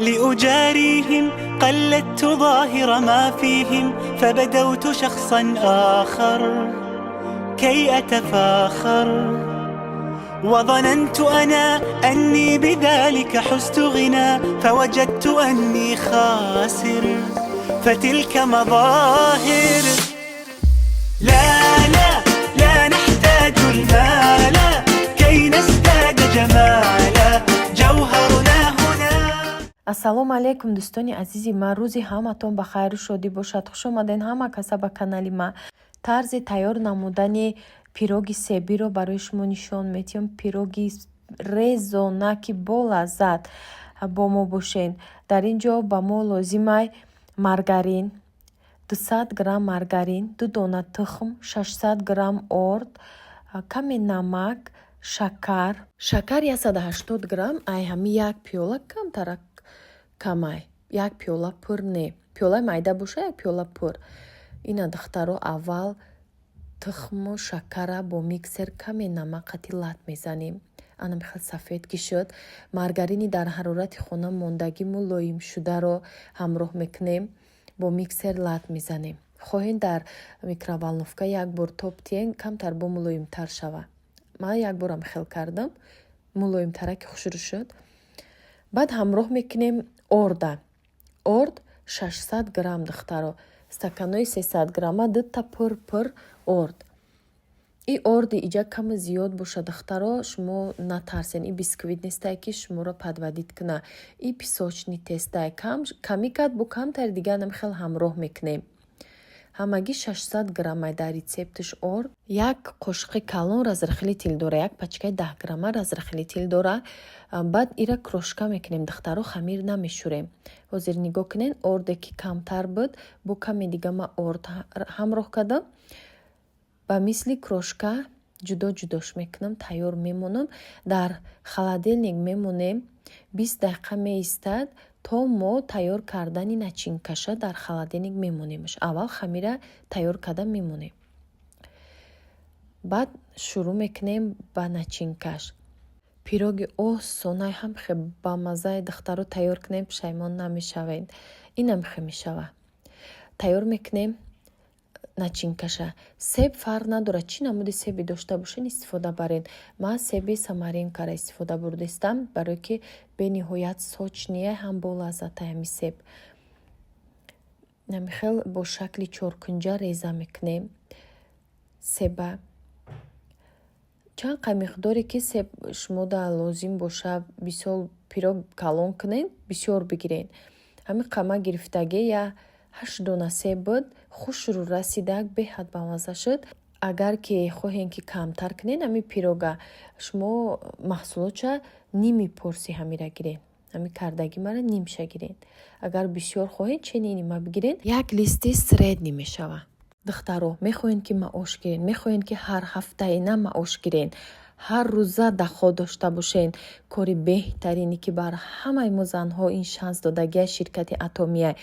لأجاريهم قلدت ظاهر ما فيهم، فبدوت شخصا آخر كي أتفاخر، وظننت أنا أني بذلك حزت غنى، فوجدت أني خاسر، فتلك مظاهر. لا لا لا نحتاج المال كي نزداد جمالا، جوهرنا هنا. Ассалому алайкум, дӯстони азизи ман! Рӯзи ҳаматон ба хайру шодӣ бошад. Хуш омадед ҳама каса ба канали ман. Тарзи тайёр намудани пироги себиро барои шумо нишон медиҳам. Пироги резонаки болаззат. Бо мо бошед. Дар ин ҷо ба мо лозимай маргарин, 200 грамм маргарин, ду дона тухм, 600 грамм орд, каме намак, шакар. Шакар 180 грамм, ай ҳами як пиёла камтарак камай, як пиёла пур не, пиёлаи майда боша, як пиёла пур. Ина, духтаро, аввал тухму шакара бо миксер каме намак қати лат мезанем. Ана михел сафед ки шуд, маргарини дар ҳарорати хона мондагӣ мулоимшударо ҳамроҳ мекунем, бо миксер лат мезанем. Хоҳем, дар микроволновка як бор тоб тиен, камтар бо мулоимтар шава. Ман як борам хел кардам, мулоимтараки хушрӯ шуд. Баъд ҳамроҳ мекунем орда. Орд 600 грамм, духтаро, стаканои 300 грамма дута пур пур орд. И орди иҷа каме зиёд бошад, духтаро, шумо натарсен, и бисквит нестае, ки шуморо подводить куна. И песочный тесто й камӣ кард, бо камтари дигар хел ҳамроҳ мекунем. Ҳамагӣ 600 граммай дар рецепташ орд. Як қошиқи калон разрыхлитель дора, як пачкаи 10 грамма разрыхлитель дора. Баъд ира крошка мекунем, духтаро, хамир намешӯрем. Ҳозир нигоҳ кунед, орде ки камтар буд, бо каме дига ман орд ҳамроҳ кардам, ба мисли крошка ҷудо ҷудош мекунам, тайёр мемонам. Дар холодильник мемонем, 20 дақиқа меистад, то мо тайёр кардани начинкаша. Дар холодильник мемонемш. Аввал хамира тайёр карда мемонем, баъд шурӯъ мекунем ба начинкаш. Пироги осонай ҳам хе бамаззаи, духтаро, тайёр кунем, пушаймон намешавед. Инам хе мешава. Тайёр мекунем начинкаша. Себ фарқ надорад, чӣ намуди себе дошта бошед, истифода баред. Ман себи самаринкаро истифода бурдистам, барое ки бениҳоят сочный я, ҳам болаззатай ҳами себ. Ҳамихел бо шакли чоркунҷа реза мекунем себа. Чанд қай миқдоре ки себ шумода лозим боша, бисёр пирог калон кунед, бисёр бигиред. Ҳамин қама гирифтагӣ я ҳашт дона себ буд, хушрӯ расидак, беҳад бамазза шуд. Агар ки хоҳем, ки камтар кунед ҳамин пирога, шумо маҳсулотша ними порсия ҳамира гиред, ҳамин кардагӣ мара нимша гиред. Агар бисёр хоҳед, чени нима бигиред. Як листи средний мешавад. Духтаро, мехоҳед, ки маош гиред, мехоҳед, ки ҳар ҳафтаина маош гиред, ҳар рӯза доход дошта бошед, кори беҳтарине, ки бар ҳамаи мо занҳо ин шанс додагия, ширкати Атомия.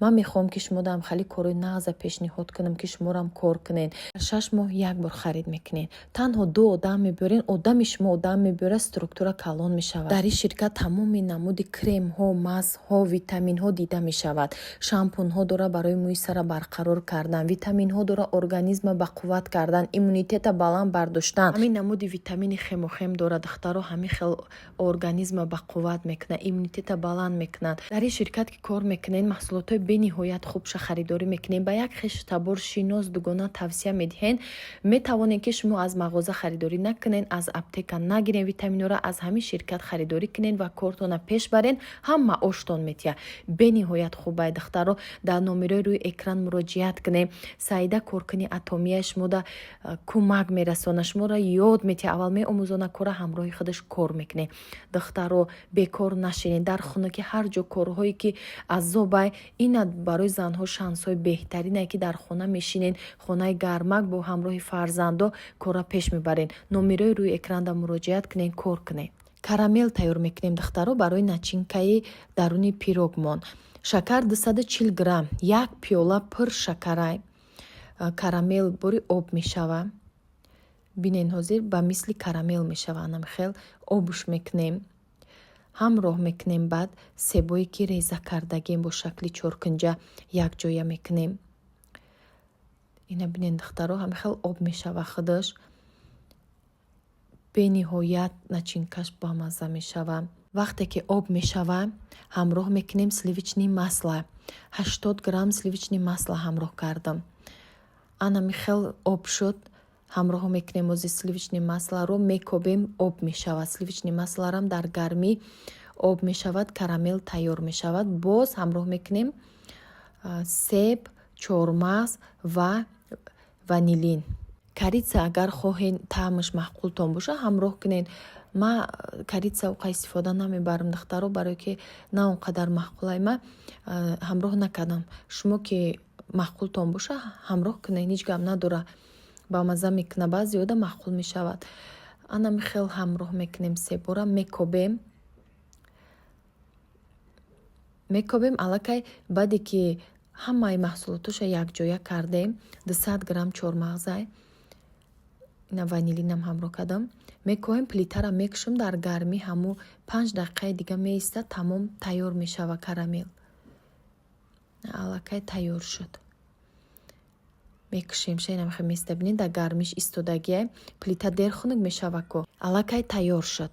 Ман мехоҳам, ки шумо даам хеле корҳои нағза пешниҳод кунам, ки шуморам кор кунед. 6 моҳ як бор харид мекунед, танҳо ду одам мебиёред, одами шумо одам мебиёрад, структура калон мешавад. Дар ин ширкат тамоми намуди кремҳо, мазҳо, витаминҳо дида мешавад. Шампунҳо дора барои мӯи сара барқарор кардан, витаминҳо дора организма ба қувват кардан, иммунитета баланд бардоштан. Ҳамин намуди витамини хемохем дорад, духтаро, ҳамин хел организма ба қувват мекунад, иммунитета баланд мекунад. Дар ин ширкат ки кор мекунед, маҳсулотҳои бениҳоят хубша харидорӣ мекунед, ба як хешу табор, шинос, дугона тавсия медиҳед. Метавонед, ки шумо аз мағоза харидорӣ накунед, аз аптека нагиред витаминҳоро, аз ҳамин ширкат харидорӣ кунед ва кортона пеш баред, ҳам маоштон метиҳад. Бениҳоят хубай, духтаро. Дар номерои рӯи экран муроҷиат кунед. Саида, коркуни Атомия, шумода кӯмак мерасонад, шуморо ёд метиҳад, аввал меомӯзонад кора, ҳамроҳи худаш кор мекунед. Духтаро, бекор нашинед. Дар хона ки ҳар ҷо корҳое ки азобай, ина барои занҳо шансҳои беҳтарине, ки дар хона мешинед, хонаи гармак, бо ҳамроҳи фарзандо кора пеш мебаред. Номерои рӯи экранда муроҷиат кунед, кор кунед. Карамел тайёр мекунем, духтаро, барои начинкаи даруни пирогмон. Шакар 240 грамм, як пиёла пур шакарай. Карамел бори об мешава. Бинен, ҳозир ба мисли карамел мешава, анам хел обуш мекунем. Ҳамроҳ мекунем, баъд себое ки реза кардагем, бо шакли чоркунҷа якҷоя мекунем. Ина бинед, духтаро, ҳамин хел об мешава худаш. Бениҳоят начинкаш бамазза мешава. Вақте ки об мешава, ҳамроҳ мекунем сливочный масло. 80 грамм сливочный масло ҳамроҳ кардам. Анами хел об шуд, ҳамроҳ мекунем ози сливочный маслоро, мекобем, об мешавад. Сливочный маслорам дар гармӣ об мешавад, карамел тайёр мешавад. Боз ҳамроҳ мекунем себ, чормағз ва ванилин. Корица агар хоҳед, таъмаш маъқултон боша, ҳамроҳ кунед. Ма корица оқа истифода намебарам, духтаро, барое ки на он қадар маъқулай, ма ҳамроҳ накардам. Шумо ки маъқултон боша, ҳамроҳ кунед, ҳеҷ гап надора, бамазза мекунад, баъзеода маъқул мешавад. Анами хел ҳамроҳ мекунем себора, мекобем, мекобем. Аллакай баъде ки ҳамаи маҳсулотоша якҷоя кардем, 200 грамм чормағзай, ина ванилинам ҳамроҳ кардам, мекобем, плитара мекушам, дар гармӣ ҳамун 5 дақиқаи дига меистад, тамом, тайёр мешава карамел. Аллакай тайёр шуд, мекушем. Шайнамхе места, бинед, дар гармиш истодагиай, плита дер хунук мешава ко. Аллакай тайёр шуд.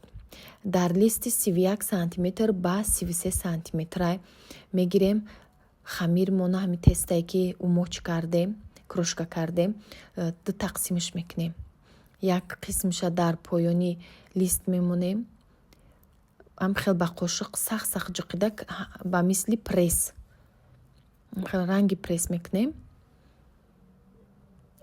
Дар листи 31 сантиметр ба 33 сантиметрай мегирем хамирмона, ҳамин тестае ки умоч кардем, крошка кардем, ду тақсимаш мекунем. Як қисмша дар поёни лист мемонем, ҳам хел ба қошуқ сахт сахт ҷиқида, ба мисли пресс, хел ранги пресс мекунем.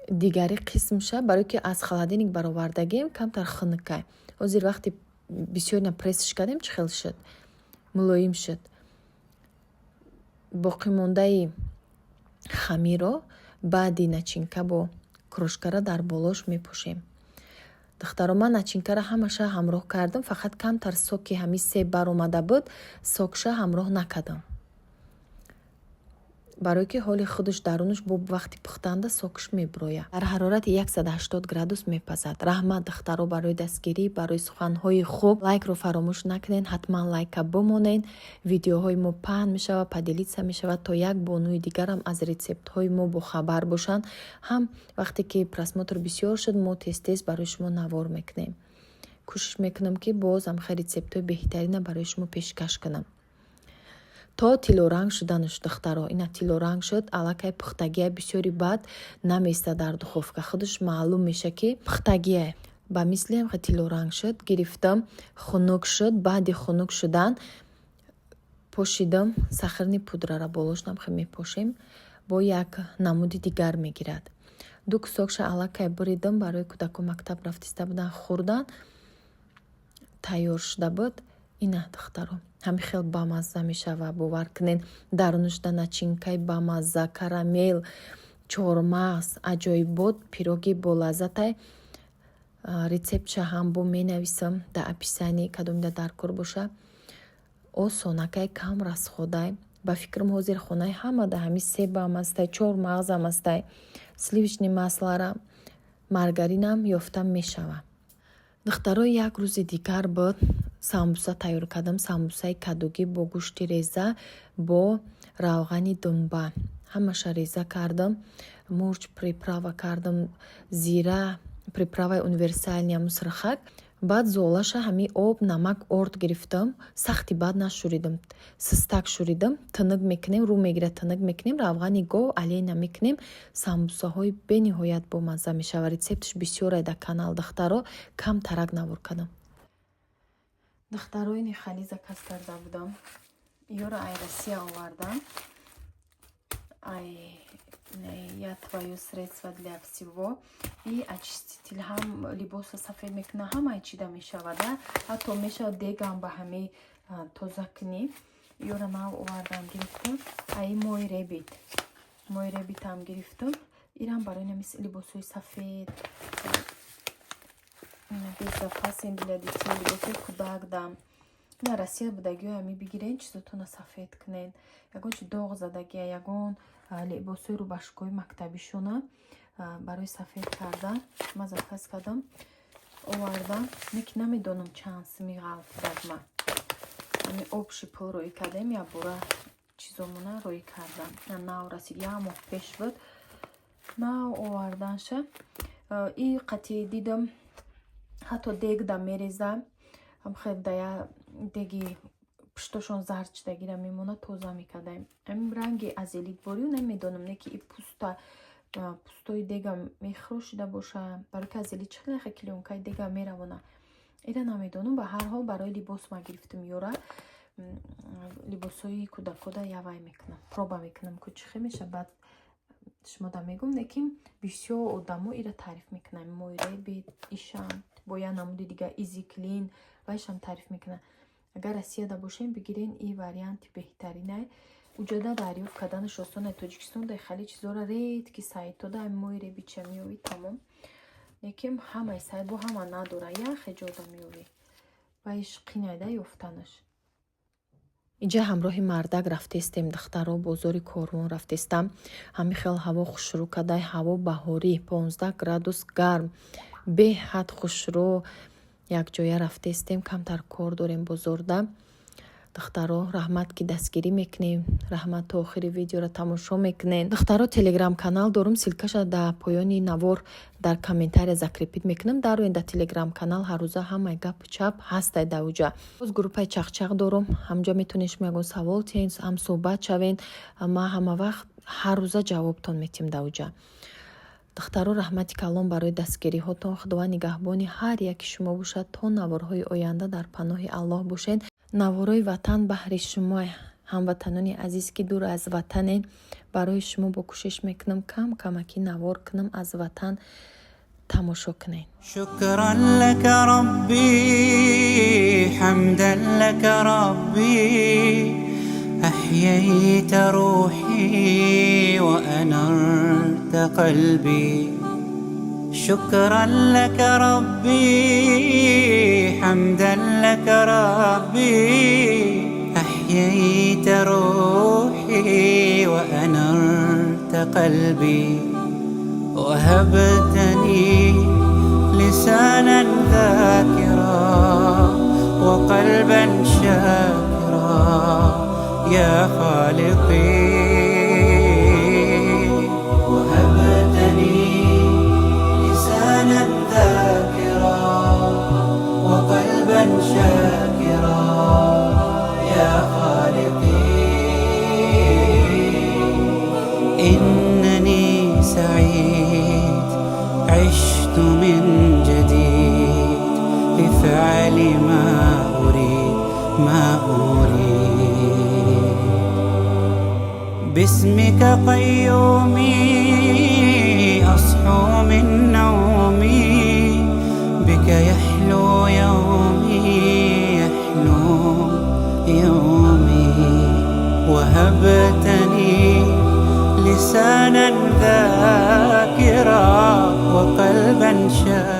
Дигари қисмша, барое ки аз холодильник баровардагем, камтар хунукай. Ҳозир вақте бисёр ина прессш кардем, чӣ хел шуд, мулоим шуд. Боқимондаи хамирро баъди начинка бо крошкара дар болош мепӯшем. Духтаро, ман начинкара ҳамаша ҳамроҳ кардам, фақат камтар соки ҳамин себ баромада буд, сокша ҳамроҳ накардам, барое ки ҳоли худаш дарунаш бо вақти пухтанда сокш мебирояд. Дар ҳарорати 180 градус мепазад. Раҳмат, духтаро, барои дастгирӣ, барои суханҳои хуб. Лайкро фаромӯш накунед, ҳатман лайка бимонед. Видеоҳои мо паҳн мешавад, поделиться мешавад, то як бонуи дигарам аз рецептҳои мо бохабар бошанд. Ҳам вақте ки просмотр бисёр шуд, мо тез тез барои шумо навор мекунем. Кӯшиш мекунам, ки боз ҳам рецептҳои беҳтарина барои шумо пешкаш кунам. То тиллоранг шуданаш, духтаро, ина тиллоранг шуд, аллакай пухтагия. Бисёри баъд намеистад дар духовка, худаш маълум меша, ки пухтагия. Ба мисли ҳам тиллоранг шуд, гирифтам, хунук шуд. Баъди хунук шудан пошидам сахарный пудрара, болошам хе мепошем, бо як намуди дигар мегирад. Ду кусокша аллакай буридам, барои кӯдако, мактаб рафтиста будан, хӯрдан. Тайёр шуда буд. Ина, духтаро, ҳамин хел бамазза мешава, бовар кунед. Дарунашда начинкаи бамазза, карамел, чормағз, аҷоибот, пироги болаззатай. Рецептша ҳам бо менависам дар описание, кадомида дар кор боша. Осонакай, кам расходай. Ба фикрам, ҳозир хонаи ҳамада ҳамин себам астай, чормағзам астай, сливочный маслара, маргаринам ёфта мешавад. Духтаро, як рӯзи дигар буд, самбуса тайёр кардам. Самбусаи кадугӣ бо гӯшти реза, бо равғани думба. Ҳамаша реза кардам, мурч приправа кардам, зира, приправаи универсальный, ҳамун сирхак. Баъд золаша ҳамин об, намак, орд гирифтам, сахти баъд нашӯридам, систак шӯридам. Тунук мекунем, рӯ мегирад, тунук мекунем, равғани гов алена мекунем. Самбусаҳои бениҳоят бомазза мешавад. Рецептш бисёре дар канал, духтаро, кам тарак навор кардам. Духтаро, ини хали заказ карда будам, ёро ай Россия овардам. Ай я твоё средство для всего и очиститель, ҳам либоса сафед мекунад, ҳамаи чида мешавада, ҳатто мешавад дегам ба ҳамаи тоза кунӣ. Ёра нав овардам, гирифтам. Аи мои ребит, мои ребитам гирифтам. Ирам барои нами либосҳои сафед, безопасен для детей, либосҳои кӯдак дам. На Россия будагиҳо ами бигирен, чизотона сафед кунен. Ягон чи доғ задагия, ягон либосҳои рубашкои мактабишона барои сафед кардан. Ма заказ кардам, овардам, не ки намедонам чанд сими ғалтидад. Ма Ами общий пул роӣ кардем, якбора чизомона роӣ кардам. Нав расид, як моҳ пеш буд, нав оварданша. И қати дидам, ҳатто дегда мереза, ҳамхел да я деги пуштошон зард шидагира мемонад, тоза мекардаем. Ҳамин ранги азелитворию намедонам, не ки и пуста пустои дега мехӯрошида боша, барои ки азелит чӣ хеле клёнкаи дега меравона, ира намедонам. Ба ҳар ҳол, барои либос ма гирифтам ёра, либосҳои кӯдакода явай мекунам, проба мекунам, ку чӣ хел меша, баъд шумода мегӯм. Лекин бисёр одамо ира таъриф мекунанд, мои Ребит ишам бо як намуди дига, Изи Клин, вайшам таъриф мекунанд. Агар Россияда бошем, бигирен, и варианти беҳтаринай. Уҷода дарёфт карданаш осонай. Тоҷикистон да хеле чизора редки сайтода мои Ребитша меёвӣ, тамом. Лекин ҳамаи сайт бо ҳама надора, яхе ҷода меёвӣ, вайш қинайда ёфтанаш. Инҷа ҳамроҳи мардак рафтестем, духтаро, бозори Корвон рафтестам. Ҳамин хел ҳаво хушрӯ кадай, ҳаво баҳорӣ, 15 градус гарм, беҳад хушрӯ. Якҷоя рафтестем, камтар кор дорем бозорда. Духтаро, раҳмат, ки дастгирӣ мекунем, раҳмат, то охири видеоро тамошо мекунем. Духтаро, телеграм канал дорум, ссылкаша дар поёни навор дар комментария закрепить мекунам. Дароен дар телеграм канал, ҳаррӯза ҳамаи гапу чап ҳастай дар уҷа. Боз группаи Чақчақ дорум, ҳамҷо метавонед шумо ягон савол тиҳен, ҳам суҳбат шавен. Ма ҳама вақт, ҳаррӯза ҷавобтон метиҳем дар уҷа. Духтаро, раҳмати калон барои дастгириҳотон. Худованд нигаҳбони ҳар яки шумо бошад. То наворҳои оянда дар паноҳи Аллоҳ бошед. Наворои ватан баҳри шумо, ҳамватанони азиз, ки дур аз ватанед. Барои шумо бо кӯшиш мекунам, кам камакӣ навор кунам, аз ватан тамошо кунед. شكرا لك ربي، حمدا لك ربي، أحييت روحي وأنرت قلبي. شكرا لك ربي، حمدا لك ربي، أحييت روحي وأنرت قلبي، وهبتني لسانا ذاكرا وقلبا شاكرا يا خالقي. وهبتني لسانا ذاكرا وقلبا شاكرا يا خالقي. إنني سعيد، عشت من جديد لفعل ما أريد، ما أريد. باسمك قيومي أصحو من نومي، بك يحلو يومي، يحلو يومي. وهبتني لسانا ذاكرا وقلبا شاكرا.